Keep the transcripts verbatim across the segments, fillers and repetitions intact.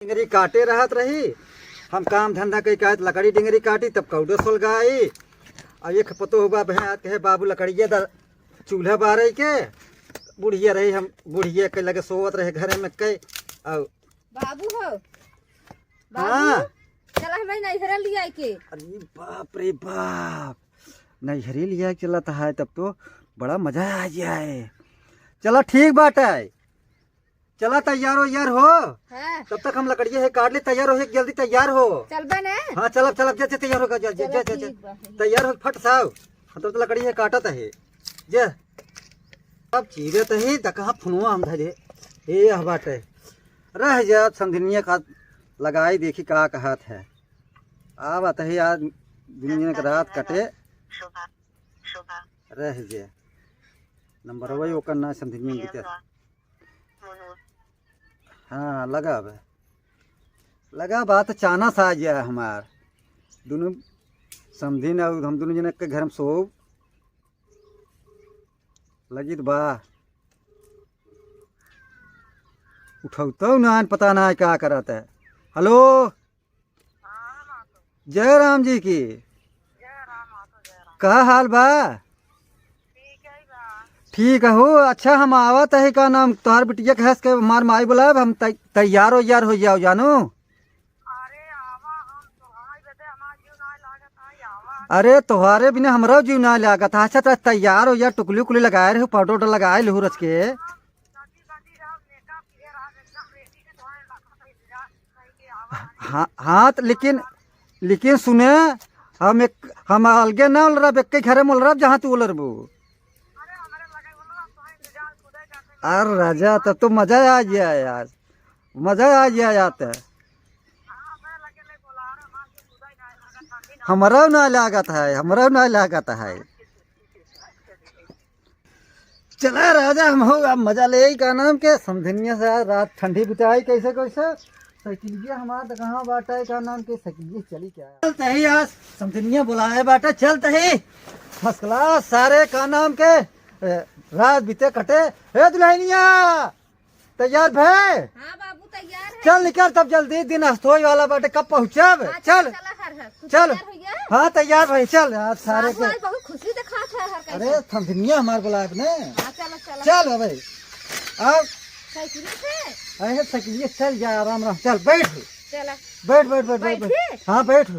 डिंगरी काटे रहत रही, हम काम धंधा कई कहत लकड़ी डिंगरी काटी, तब कौडो सोलगाई। अब एक पतो हुआ बहन आज कहे, "बाबू लकड़िया द-, चूल्हा बारे के।" बुढ़िया रही, हम बुढ़िया के लगे सोवत रहे घरे में कई। अब बाबू हो, बाबू, हाँ। चला हमें नैहरा लिया के। अरे बाप रे बाप, नैहरे लिया के चलत है, तब तो बड़ा मजा आ जाए। चला ठीक बात है, चला तैयार हो यार हो। हाँ। तब तक हम लकड़िया है काट ले, तैयार हो, एक जल्दी तैयार हो। चलबे ने? हाँ चलब चलब, जा जा तैयार हो, जा जा चलो जा जा। ठीक बा। तैयार हो फट साव, हम तब तो लकड़ी है काटत है। जे अब चीरे तही त कहाँ फुनवा हम धरे। ए यह बाटे। रह जा समधिनिया का लगाई देखी का कहत है। आवत है आज दुनिया के रात कटे। रह जा। नंबर वही ओकर ना समधिनिया के। हाँ, लगा बे। लगा बात चाना सा आ गया हमार। दुनू समधिन और हम दुनू जने के घर में सोब। लगित बा। उठौतौ ना, पता ना का करत है। हेलो। जय राम जी की। का हाल बा? ठीक हो। अच्छा, हम आवत है, का नाम, तोहार बिटिया के हंस के हमार माई बोलाब, हम तै-, तैयार हो, यार हो जाओ जानू। अरे, तोहारे बिना हमरो जीव ना लागत। अच्छा, त तैयार हो यार, टुकली उकली लगाए रहू, पाउडर उडर लगाए लहू रच के। हाँ, हाँ, त लेकिन, लेकिन सुने, हम एक, हम अलगे ना उलरब, एक ही घरे में उलरब, जहाँ तू उलरबू। अरे राजा, तब तो मजा आ गया यार, मजा आ गया यार। त हमरा ना लागत है, हमरा ना लागत है। चला राजा, हम हो अब मजा ले आई, का नाम के समधिनिया से आज रात ठंडी बिताई, कैसे कैसे। साइकिलिया हमार त कहाँ बाटा है, का नाम के साइकिलिया चली क्या? चल तही आज समधिनिया बुलाए बाटा, चल तही first class सारे का नाम के, ए, रात बीते कटे। ए दुल्हनिया, तैयार भे? हाँ बाबू, तैयार है। चल निकल तब जल्दी, दिन अस्त होए वाला बाटे, कब पहुँचब? हाँ, चल। चला हर हर, तू चल। तैयार हो गया? हाँ तैयार भाई, चल। आज सारे बाबू के आज बहुत खुशी दिखात है हर कैसे। अरे समधिनिया हमार बुलाए ने। हाँ, चलो, चलो। चल अबे। अब साइकिल से? अरे साइकिल से चल जा, आराम आराम, चल बैठ। चला। बैठ, बैठ, बैठ, बैठ, बैठ। बैठे? हाँ बैठ।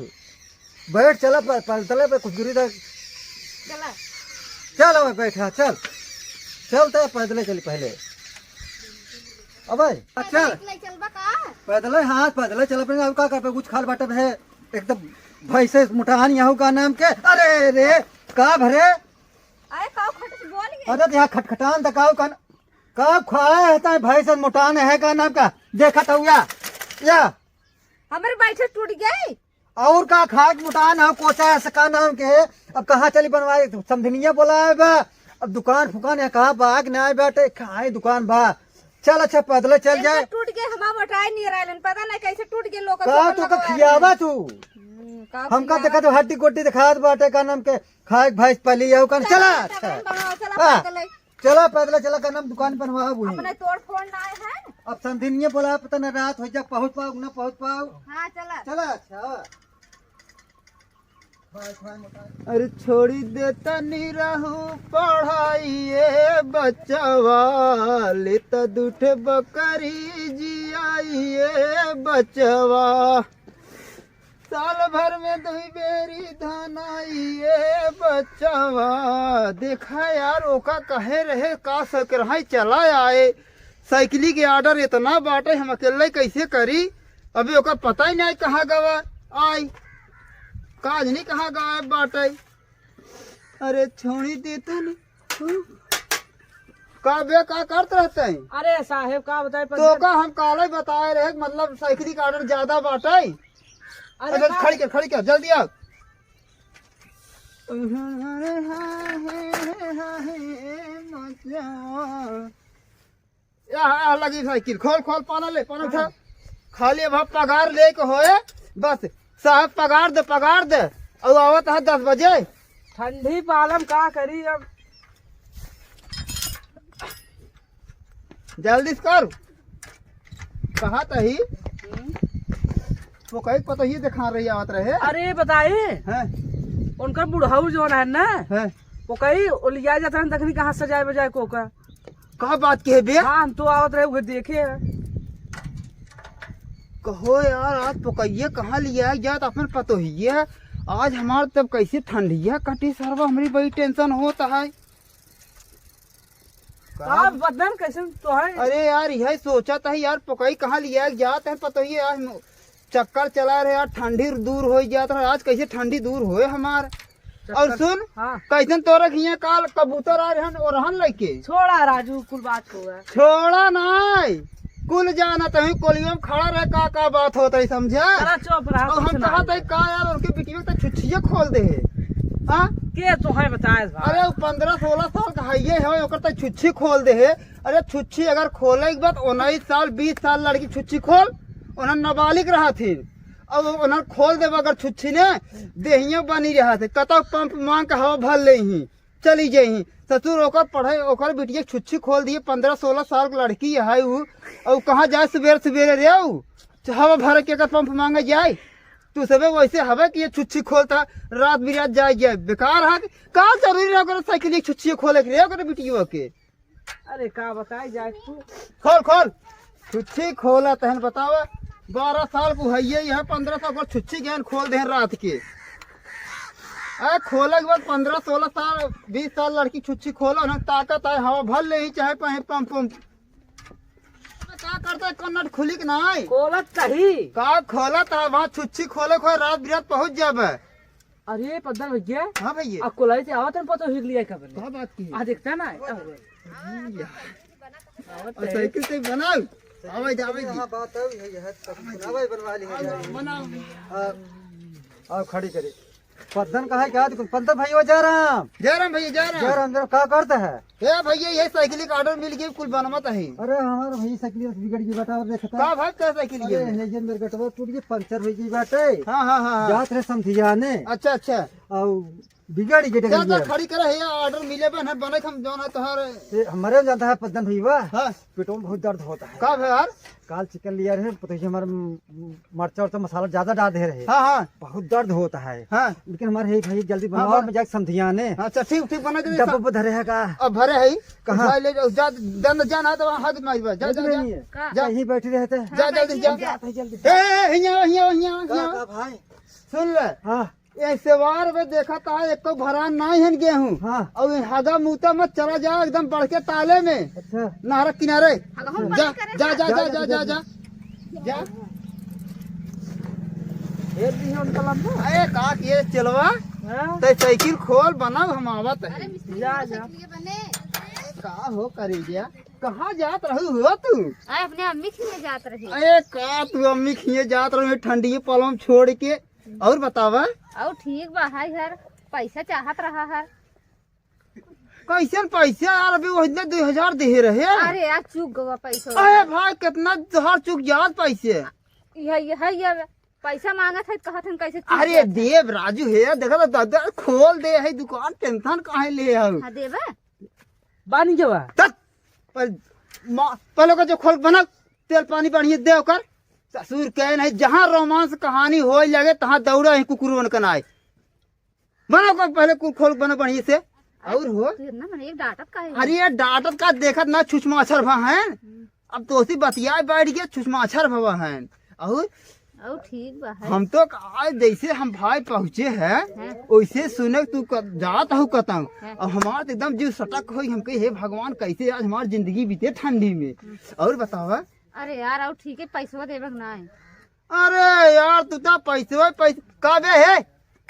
बैठ, चला प-, पैदले पे कुछ गिरी दे। चला। चल अबे बैठ, हाँ, चल। चल त पैदले चली पहले। अबे, हाँ, चल। पैदले चलबा का? पैदले, हाँ, पैदले चल अपने, अब का करबे, कुछ खाल बाटे है, एकदम भैंसे मुटान यहाँ का नाम के, अरे रे, का भरे? अरे, का खट से बोल गए? अरे, यहाँ खटखटान त का, का, का खाए है, ताई भैंसे मुटान है का नाम का, देखत हुआ, या। हमरे बैठे टूट गई। और का खाए के मुटान है, कोचा है, सका नाम के। अब कहाँ चली बनवाए, समधिनिया बोलाए बा। अब दुकान फुकान है, कहाँ बा कि नाहीं बाटे, कहाँ दुकान बा। चल अच्छा, पैदले चल एक जाए। तो टूट गए, हमार मोटाई नहीं रहलन, पता नहीं कैसे टूट गए लोग का सब तो का लगवा खियावा रहे। तू। हम्म, का हमका खियावा? देखा तो हड्डी गोड्डी दिखात बाटे, का नाम के खाए के भैंस पली है, का चला, चला, अच्छा। चला, चला, हाँ। पैदले। चला पैदल चला, का नाम दुकान बनवाओ बुढ़ी। अपने तोड़ फोड़ ना आए हैं। अब समधिनिया बोला, पता ना रात हो जा, पहुँच पाओ ना पहुँच पाओ। हाँ, चला। चला, अच्छा। अरे छोड़ी देता नी रहू पढ़ाई ए बचवा, लेता दूठ बकरी जियाई ए बचवा। साल भर में दुई बेरी धान आई ए बचवा। देखा यार, ओका कहे रहे का सक रहा चला आए। साइकिली के order इतना बाटे, हम अकेले कैसे करी? अभी ओका पता ही नहीं कहाँ गवा आई, काज नहीं कहाँ गायब बाटे। अरे छोड़ी देता नहीं। का बे, का करत रहते हैं? अरे साहेब, का बताए, तो पंचर का हम काले बताए रहे, मतलब साइकिल का order ज्यादा बाटे। अरे अच्छा, का खड़ी कर, खड़ी कर, जल्दी आ। या, या लगी साइकिल, खोल, खोल, पाना ले, पाना उठा। हाँ। खाली अब पगार लेके होए, बस। साहब पगार दे, पगार दे। और आवत है दस बजे। ठंडी पालम का करी अब। जल्दी से कर। कहा तही? हम्म। वो कहीं पता ही देखा रही आवत रहे। अरे बताई, हैं? उनकर बुढ़ऊ जौन है ना, हैं? वो कहीं ओलिया जात रहन, देखनी कहाँ सजाए बजाए को का। का बात कहे बे? हाँ, हम तो आवत रहे, उहे देखे है। कहो यार, आज पोकइया कहाँ लिया जात अपन पतोहिया। आज हमार तब कैसे ठंडिया कटी सरवा, हमरी बड़ी tension होत है। का बदन कैसन तो है? अरे यार, यही सोचत है यार, पोकई कहाँ लिया जात है पतोहिया। आज चक्कर चला रहे यार, ठंडी दूर हो जात रहे। आज कैसे ठंडी दूर होए हमार? चक्कर। और सुन, हाँ। कैसन तोरे हियां काल कबूतर आ रहन, ओरहन लइके? छोड़ा राजू, कुल बात हुआ। छोड़ा नाई, कुल जानत है, कोलियो में खड़ा रहे, का, का बात होत है, समझा? अरे चुप रहा, और कुछ हम ना कहत है। है, का यार, उनके बिटिया तो छुच्छिया खोल दे है। हाँ? के तो है बताए इस बार? अरे, वो पन्द्रह सोलह साल का है, ये है, ओकर तो छुच्छी खोल दे है। अरे, छुच्छी अगर खोले के बाद उन्नीस साल, बीस साल लड़की छुच्छी खोल, उन्हें नाबालिग रहा थी। अब उन्हें खोल देबा अगर छुच्छी ने, देहिया बनी रहा थे, कतौ पंप मांग के हवा भर ले ही, चली जाई ही। ससुर ओकर पढ़े, ओकर बिटिया के छुच्छी खोल दिए, पन्द्रह सोलह साल के लड़की है उ, और कहाँ जाए सुबेरे सुबेरे रे उ, हवा भरे के एकर पंप मांगे जाए। तू सबे वैसे हवे कि ये छुच्छी खोलता, रात बिरात जाए जाए, बेकार है। का जरूरी रहे ओकर साइकिल के छुच्छी खोले के रे ओकर बिटिया के? अरे का बताई जाए तू। खोल, खोल। छुच्छी खोला तहन बतावा। बारह साल को है ये, यह पन्द्रह साल को छुच्छी गेन खोल देहन रात के। अरे खोले के बाद पन्द्रह, सोलह साल, बीस साल लड़की छुच्छी खोला ना, ताकत है, हवा भर ले ही चाहे पहे पंप, पंप। का करता है, कन्नट खुली के नाई? खोलत कही। का खोलत है, वहाँ छुच्छी खोले खोए रात बिरात पहुँच जाबे। अरे पद्दन भैया। हाँ भैया। आ कोलाई से आवत है पतो हिक लिया खबर। का बात की? आ देखता ना। अरे यार। आवत और है। साइकिल से बनाओ। आवे जा, आवे जी। हाँ, बात है, है, है, तो बनावे, बनवा ली है। बनाओ। आ, आओ खड़ी करे। पद्दन कहा है क्या? पद्दन भैया जय राम। जय राम भैया, जय राम। जय राम, जय राम, का करता है? ए भैया, ये साइकिल का order मिल गया, कुल बनवत है। अरे हमार भैया साइकिल बिगड़ गई बाटे, और देखता। का भाई, का साइकिल अरे, ये? ये, ये मेरे गटवा टूट गई, पंचर हो गई बाटे। हाँ, हाँ, हाँ, हाँ। जात रहे समधियाने। अच्छा, अच्छा। और बिगड़ गई जा, जा, डगरिया। खड़ी करे है, order मिले बा, ना बने हम जौन है तोहार। ये हमारे जानता है पद्दन भैया। हाँ। पेटों में बहुत दर्द होता है। का भे यार? काल चिकन लिया रहे, पता है हमारे म-, म-, मरचा उरचा मसाला ज्यादा डाल दे रहे। हाँ, हाँ। बहुत दर्द होता है। हाँ। लेकिन हमारे हे भाई जल्दी हाँ, बनाओ, बन- मैं जाके समधियाने। अच्छा, ठीक, ठीक, बना दे। डब्बा पे धरे है का? अब भरे है। कहाँ? उठा ले जाओ, जा, जा, जा, ना तो वहाँ हाथ मारी बा। जा, जा, जा। नहीं है। का? जा। यहीं बैठे रहते हैं। जा, हाँ, जल्दी बैठिए, जा। जा। जा, जल्दी। ए, ए, हियाँ, हियाँ, हियाँ, का, हियाँ। का भाई? सुन ले। हाँ। ए सेवार में देखत है, एको भरान नाई हन गेहूं। हाँ। और ये हगा मूता मत चला जा एकदम बढ़ के ताले में। अच्छा। नहर किनारे। हगा हम जा, बंद करे जा, हैं। जा, जा, जा, जा, जा, जा। जा। जा। ये भी हम कलम दो। अरे का किए चलवा? हाँ? ते साइकिल खोल बनाओ हम आवत है। अरे मिस्त्री जा, मोटरसाइकिल जा। ये बने। का हो करे गया? कहाँ जात रहू हो तू? अरे अपने अम्मी खिए जात रही। अरे का तू अम्मी खिए जात रहू ठंडी पलम छोड़ के? और बतावा? और ठीक बा, हाय हर पैसा चाहत रहा हर। कैसन पैसा यार? अभी वही दिन दो हजार दे रहे। अरे यार, चूक गवा पैसा। अरे भाई, कितना तोहार चूक जात पैसे। यह, यह, यह पैसा मांगत है, कहत हन कैसे चूक अरे जात है। देव राजू है, देखा तो दादा खोल दे है दुकान, tension काहे ले हऊ? हाँ, देवे। बानी जवा। तत, पर मा-, पहले का जो खोल बना, तेल पानी बढ़िया दे ओकर। ससुर के नहीं, जहाँ romance कहानी होए लगे, तहाँ दौड़ा ही कुकुरवन के नाई। बना ओकर पहले कुल खोल बना बढ़िया से। और हो? फिर ना, मने एक डांटत काहे हो? अरे, ये डांटत का देखत ना, छुछमाछर भा हैं। हम्म। अब तो उसी बतियाए बैठ गया, छुछमाछर भवा हैं। और? और ठीक बा है। हम तो आज जैसे हम भाई पहुँचे हैं, हाँ। वैसे सुने तू क-, जात हो कतऊ। हाँ। अब हमार तो एकदम जीव सटक होई, हम कहे, "हे भगवान, कैसे आज हमार जिंदगी बीते ठंडी में?" हम्म। और बतावा? अरे यार, और ठीक है, पैसवा देवे के ना है। अरे यार, तू तो पैसवा, पैस-, का बे है?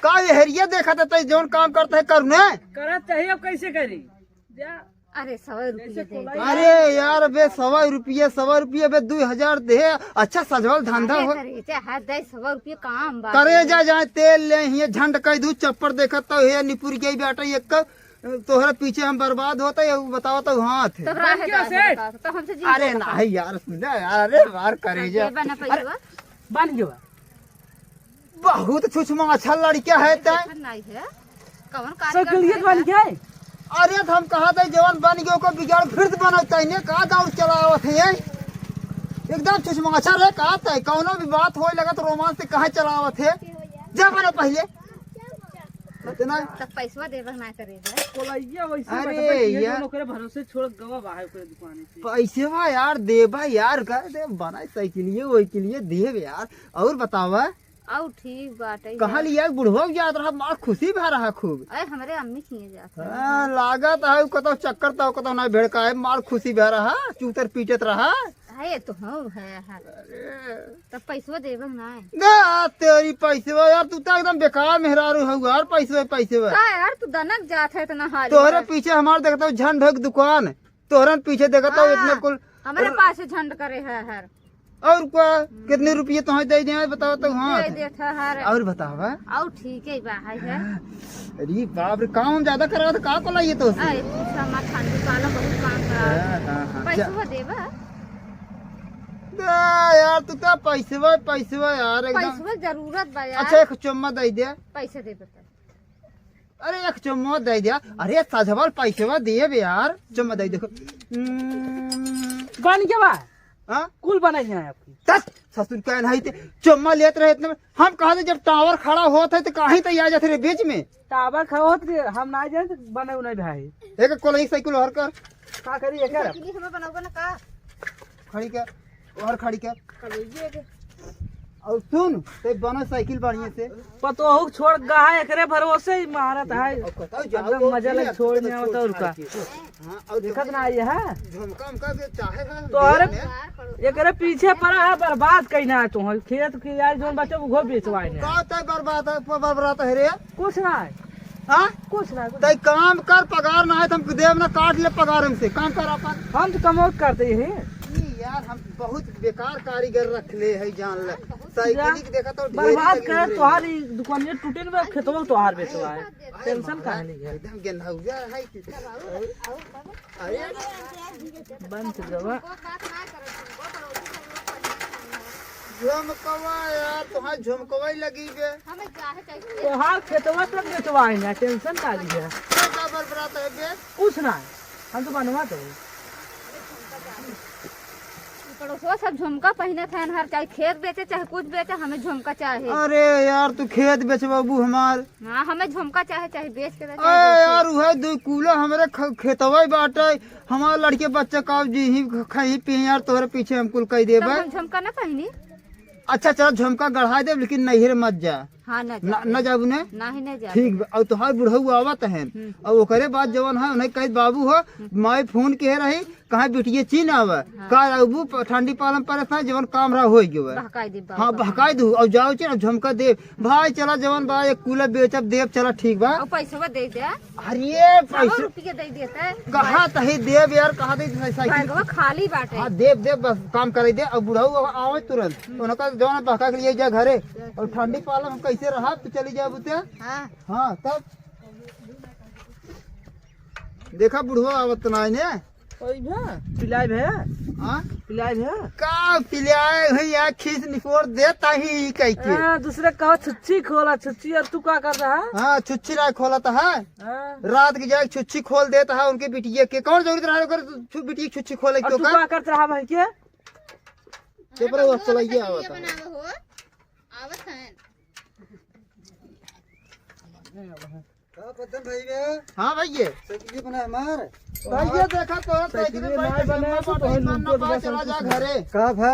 का ये हेरिया देखत है, तै जौन काम करत है, करू ने? करत चाहिए, अब कैसे करी? जा। अरे, सौ रुपये कैसे दे खोला दे। यार? अरे यार, बे, सौ रुपये, सौ रुपये, बे, दो हजार दे, अच्छा सजवल धंधा अरे, हो। करे, चाहे दे, सौ रुपये काम बा। करे जा, जाए तेल ले, हिये झंड कह दू, चप्पर देखत तो हे, निपुर गई बेटा, एक तोहरे पीछे हम बर्बाद होता है, बताओ तो हाथ है। तो रहे बन गया दो, सेठ। बताओ, तो हमसे जी अरे बताओ। नहीं यार, सुन यार, अरे मार करे जा। देबा ना अरे, पैसवा? बन गया। बहुत छुछमाछा लड़का है तै। देखत नहीं है। कौन साइकिल कारीगर ये है बन तै? गया है? अरे तो हम कहा था जवान बन गयो को बिगाड़ फिर से बनाता है, ने का दौड़ चलावत है? एकदम छुछमाछा रे, का तय कौनो भी बात होए लगा तो रोमांस से कहाँ चलावत है। जा बनो पहिले। इतना तब पैसवा देबे ना करे बा। कोलैया वैसे अरे बता, ये यार। दोनों ओकरे भरोसे छोड़ गवा बाहर ओकरे दुकान से। पैसवा यार देबा यार, कह दे बनाए साइकिलिए वैकिलिए देब यार। और बतावा? और ठीक बाटे कहाँ यार। लिया बुढ़वा जात रहा, मार खुशी भा रहा खूब। अरे हमरे अम्मी किए जात रहा। हाँ, लागत है कतौ चक्कर तो कतौ ना भेड़का है, मार खुशी भा रहा, चूतर पीटत रहा। अरे तो हूँ है, है। अरे। तब पैसवा देबे ना। ना तेरी पैसवा यार, तू तो एकदम बेकार मेहरारू हऊ यार, पैसवा पैसवा। का यार तू दनक जात है इतना हाल तोहरे में। पीछे हमार देखता हूँ झंड है दुकान, तोहरन पीछे देखता हूँ हाँ, इतने कुल हमरे पास झंड करे है हर। और का? कितने रुपये तुम्हें दे दिया बताओ तो हाँ। दे देता हर। और बतावा? और ठीक है बा है है। अरे बाप रे, काम ज्यादा करा तो का को लाइए तो से? अरे पूछा मत, ठंडी पाला बहुत काम करा। हाँ, हाँ, हाँ, पैसवा देबा? ना यार, तू तो पैसवा, पैसवा यार एकदम। पैसवा जरूरत बा यार। अच्छा, एक चुम्मा दे दे। पैसा दे बता। अरे, एक चुम्मा दे दे। अरे, सजवल पैसवा दे बे यार, चुम्मा दे, देखो। हम्म। बन के बा? हाँ? कुल बनाई है आपकी। तस, ससुर का नहीं थे, चुम्मा लेत रहे इतने में। हम कहा थे, जब टावर खड़ा होत है, तो कहीं तो आ जाते रे बीच में। टावर खड़ा होत रे, हम ना जाए, तो बने उन्हें भाई। एक कोलई साइकिल और कर। का करी, एक साइकिल हमें बनाओगे ना का? खड़ी कर, और खड़ी कर। और सुन, ते बना साइकिल बढ़िया से। पतोहू छोड़ गा है, एकरे भरोसे ही मारत है। अब बताओ, जाओ, एकदम मजा ले, छोड़ में आवत और का। हाँ, और देखत ना आई है। झुमका उमका के चाहे है, तोहरे एकरे पीछे पड़ा है, बर्बाद कहीं ना तू। खेत के यार जोन बचे, वो बेचवाए ने। का तय बर्बाद है, बर्बाद है रे? कुछ ना है। हाँ? कुछ ना, कुछ तय काम कर, पगार ना है तो हमको देव ना, काट ले पगार हमसे, काम कर अपन। हम तो कमौत करते ही हैं। ई यार, हम बहुत बेकार कारीगर रख ले है, जान ले। साइकिल के देखा तो ढेरी बर्बाद लगी कर, हुई। तोहार ई दुकानिया टूटे न बा, खेतवा तोहार बेचवा है। अरे टेंशन बाबा, काहे नहीं है? एकदम गेंदा हुआ है कि अरे बंद गवा। झुमकवा यार, तोहार झुमकवा ही लगी बे। तोहार खेतवा सब बेचवाए ना, टेंशन का लिया? का बरबरात है बे? कुछ ना, हम तो बनवा दो। पड़ोसवा सब झुमका पहिनत है हर, चाहे खेत बेचे चाहे कुछ बेचे, हमें झुमका चाहे। अरे यार, तू खेत बेचवाबू हमार? हाँ, हमें झुमका चाहे, चाहे बेच के दे, चाहे अरे बेचे। यार, उहे दुई कूला हमरे ख-, खेतवा ही बाटे, हमार लड़के बच्चे का जी ही ख-, खाई पी यार, तोहरे पीछे हम कुल कह तब देबे। हम झुमका ना पहिनी। अच्छा चल, झुमका गढ़ा देब, लेकिन नैहर मत जा। हाँ, ना ना, जाबू। ना जाबू ने? ना ही ना जाबू। ठीक बा, और तोहार बुढ़ऊ आवत है, हम्म। और ओकरे बाद जवन है, उन्हें कहित, "बाबू हो, हम्म। माई फोन के रही, कहाँ बिटिया चीन आवे, हाँ। का रहबू प-, ठंडी पालम परेशान, जवन काम रहा होई गयो है।" बहकाई दे बाबू हाँ, का। बहकाई दू, और जाओ चल, झुमका देब। भाई चला जवन बा, एक कूला बेचब देब, चला ठीक बा। और पैसवा दे दे। अरे सौ पैसा रुपये दे देते। कहा तही देब यार, कहा दे साइकिल। बैगवा खाली बाटे। हाँ, देब, देब, बस काम करे दे। और बुढ़ऊ अब आवे तुरंत, तो उनका जवन बहका के लिए जा घरे। और ठंडी पाला हम कैसे रहा, तू चली जाबू ते? हाँ। हाँ, तब देखा बुढ़वा आवत ना ने। ओई भे, पिलाई भे। हाँ? पिलाई भे। का पिलाई है यार, खीस निपोर देता ही कह के। हाँ, दूसरे कहो छुच्छी खोला, छुच्छी, और तू का कर रहा है? हाँ, छुच्छी राय खोलत है। हाँ। रात के जाए छुच्छी खोल देत है उनके बिटिया के। कौन जरूरत रहा ओकर छु-, बिटिया के छुच्छी खोले और के तू ओकर? का करत रहा भाई के? चुप रहो, चलाइए आवत है। बनावे हो, आवत है। का पतन भाई बे? हाँ भैया। साइकिल बना हमार। भैया देखा तो साइकिल साइकिल में भाई ना के बना जमा तो पाटा तोहर इतना ना लूटो पा, दूसरा चला जा साइकिल। घरे। का भा?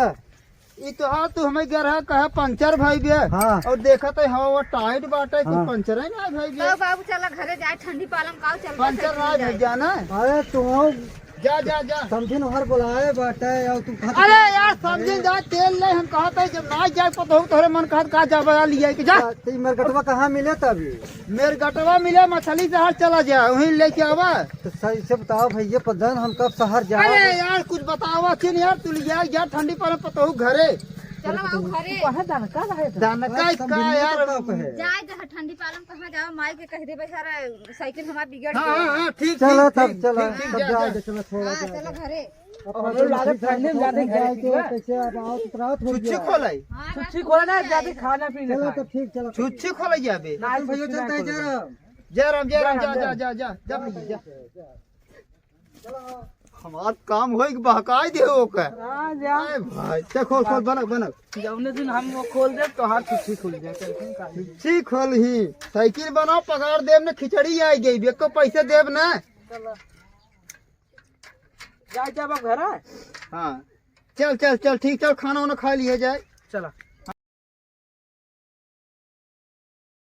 ई तो हाँ, तू हमें कह रहा कहा पंचर भाई बे। हाँ। और देखा तो हवा वो टाइट बाटे, कुछ हाँ। पंचर है ना भाई बे। तो बाबू चला घरे जाए, ठंडी पालम का चल पंचर ना भाई जाना। अरे तू जा, जा, जा। समझिन हर बुलाए बाटे, और तू खा अरे यार, समझिन जा, तेल ले, हम कहा था, जब ना जाए पतोहू, तोहरे मन कहत, कहा जा, बजा लिया के जा। तो ई मरगटवा कहाँ मिले तभी? मेरगटवा मिले, मछली शहर चला जा, वहीं लेके आवा। तो सही से बताओ भैया, पता न हम कब शहर जाए। अरे यार, कुछ बतावा, चिन यार, तू लिया, यार, ठंडी पर पतोहू घरे। चलो आओ घरे। कहाँ दनका रहे था? दनका अरे, का समझिन यार? तो कब है? जाए, जहाँ ठंडी पालम कहाँ जाओ, माई के कह देबे, सारा साइकिल हमार बिगड़ हाँ, गया। हाँ, हाँ, ठीक, चलो ठीक, तब, ठीक, चलो, ठीक, ठीक, तब जा, जाए, जा। चलो, थोड़ा हाँ, सा। चलो घरे। अब और पता लागत नहीं ठंडी में जाते जाए, जाए, ठीक है? कैसे अब आओ तो रात हो छुच्छी गया। खोलाई। हाँ, छुच्छी रात खोला ना, हो जाते जाए। खाना पीना छुच्छी खाए। तब ठीक, चलो, चलो। खोलाई जाबे। ना, आज भैया छुच्छी ना चलता है, खोले। जय राम। जय राम, जय राम, जय राम, जा, जय राम। जा, जा, जा, जा, जा, भैया, जा। चलो। हमार काम होई कि बहकाई दे ओके। हाँ, जा। अरे भाई, चल खोल, खोल, बनक, बनक। जौने दिन हम वो खोल दे, तोहार छुट्टी खुल जाए, tension का नहीं। ठीक खोल ही, साइकिल बनाओ, पगार देब न, खिचड़ी आई गई, एको पैसे देब न। चला। जा, जा, अब घर है। हाँ, चल, चल, चल, ठीक, चल, खाना वाना खा लिए जाए। चला।